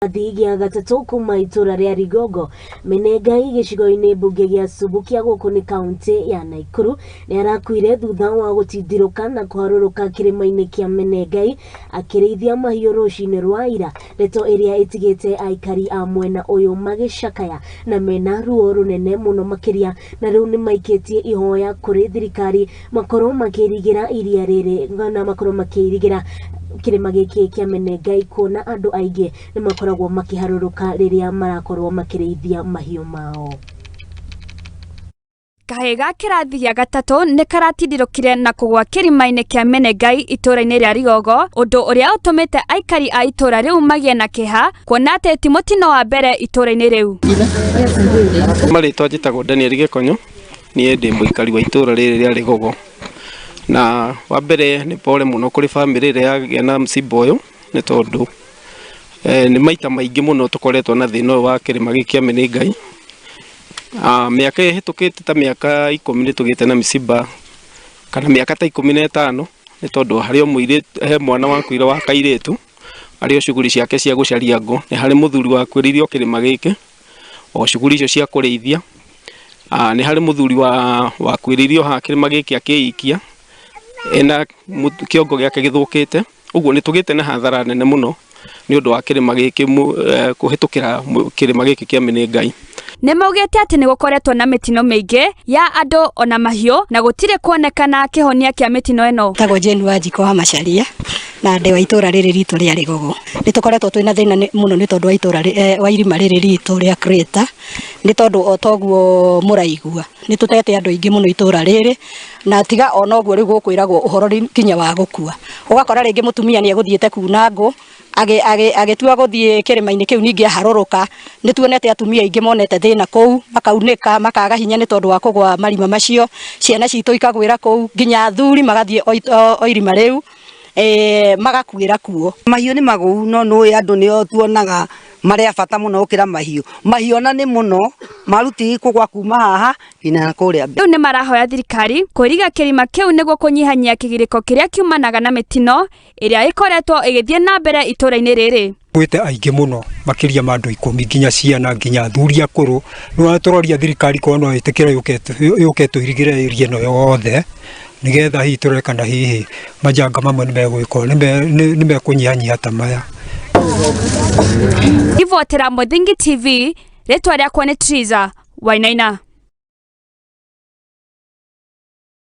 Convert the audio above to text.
Kĩrathi gĩa gatatũ kuma itũra rĩa Rigongo, Menengai gĩcigo-inĩ mbunge gĩa Subukia gũkũ nĩ kaunti ya Naikuru nĩ arakuire thutha wa gũtindirũka na kũharũrũka kĩrĩma-inĩ kĩa Menengai akĩrĩithia mahiũ rũcinĩ rwa ira, ndeto ĩrĩa ĩtigĩte aikari a mwena ũyũ magĩcakaya na mena ruo rũnene mũno makĩria na rĩu nĩ maikĩtie ihoya kũrĩ thirikari makorwo makĩirigĩra iria rĩrĩ na makorwo makĩirigĩra kĩrĩma gĩkĩ kĩa Menengai kuona andũ aingĩ nĩ makoragwo makĩharũrũka rĩrĩa marakorwo makĩrĩithia mahiũ mao. Kahĩĩ ga kĩrathi gĩa gatatũ nĩ karatindirũkire na kũgwa kĩrima-inĩ kĩa Menengai itũũra-inĩ rĩa Rigogo, ũndũ ũrĩa ũtũmĩte aikari a itũũra rĩu magĩe na kĩeha kuona atĩ ti mũtino wa mbere itũũra-inĩ rĩu. Marĩtwa njĩtagwo Daniel Gĩkonyo, niĩ ndĩ mũikari wa itũũra rĩrĩ rĩa Rĩgogo. Na wa mbere nĩ pole mũno kũrĩ bamĩrĩ ĩrĩa yagĩa na msiba ũyũ, nĩ tondũ nĩ maita maingĩ mũno tũkoretwo na thĩna ũyũ wa kĩrĩma gĩkĩ kĩa Menengai. Mĩaka ĩhĩtũkĩte ta mĩaka 10 nĩ tũgĩte na mĩsiba kana mĩaka ta 15 nĩ tondũ harĩ o mũirĩtu, he mwana wakuire wa kairĩtu arĩ o shughuli ciake cia gũcaria ngũ. Nĩ harĩ mũthuri wakuĩrĩire o kĩrĩma gĩkĩ o shughuli icio cia kũrĩithia. Nĩ harĩ mũthuri wakuĩrĩire o haha kĩrĩma gĩkĩ akĩikia ena kĩongo gĩake gĩthũkĩte. Ũguo nĩ tũgĩte na hathara nene mũno nĩ ũndũ wa kĩrĩma gĩkĩ kũhĩtũkĩra kĩrĩma gĩkĩ kĩa Menengai. Nĩ maugĩte atĩ nĩ gũkoretwo na mĩtino mĩingĩ ya andũ ona mahiũ na gũtirĩ kuonekana kĩhonia kĩa mĩtino ĩno. Njĩtagwo Jane Wanjikũ wa Macharia na ndĩ wa itũra rĩrĩ ritũ rĩa Rĩgogo. Nĩ tũkoretwo twĩna thĩna mũno nĩ tondũ wa itũra wa irima rĩrĩ ritũ rĩa crater, nĩ tondũ o toguo mũraigua nĩ tũtete andũ aingĩ mũno itũra rĩrĩ, na tiga ona ũguo rĩu gũkwĩragwo ũhoro nginya wa gũkua. Ũgakora rĩngĩ mũtumia nĩ egũthiĩte kuna ngũ, agĩtua gũthiĩ kĩrĩma-inĩ kĩu ningĩ aharũrũka. Nĩ tuonete atumia aingĩ monete thĩna kũu, makaunĩka, makaga hinya nĩ tondũ wa kũgwa marima macio, ciana citũ ikagwĩra kũu, nginya athuri magathiĩ o irima rĩu magakuĩra kuo. Mahiũ nĩ magũu no nĩ andũ nĩo tuonaga marĩ a bata mũno gũkĩra mahiũ. Mahiũ ona nĩ mũno maruti kũgwa kuma haha nginya kũrĩa mbere. Rĩu nĩ marahoya thirikari kũiriga kĩrima kĩu nĩguo kũnyihanyihia kĩgirĩko kĩrĩa kiumanaga na mĩtino ĩrĩa ĩkoretwo ĩgĩthiĩ na mbere itũũra-inĩ rĩrĩ. Gwĩte aingĩ mũno makĩria ma andũ 10 nginya ciana nginya athuri akũrũ. Rĩu tũroria thirikari korwo no ĩtĩkĩre yũke ĩtũirigĩre area ĩno yothe nĩgetha hihi tũrore kana hihi majanga mamwe nĩ mekũnyihanyiha ta maya. Ribotera Mũthingi TV, rĩtwa rĩakwa nĩ Triza Wainaina.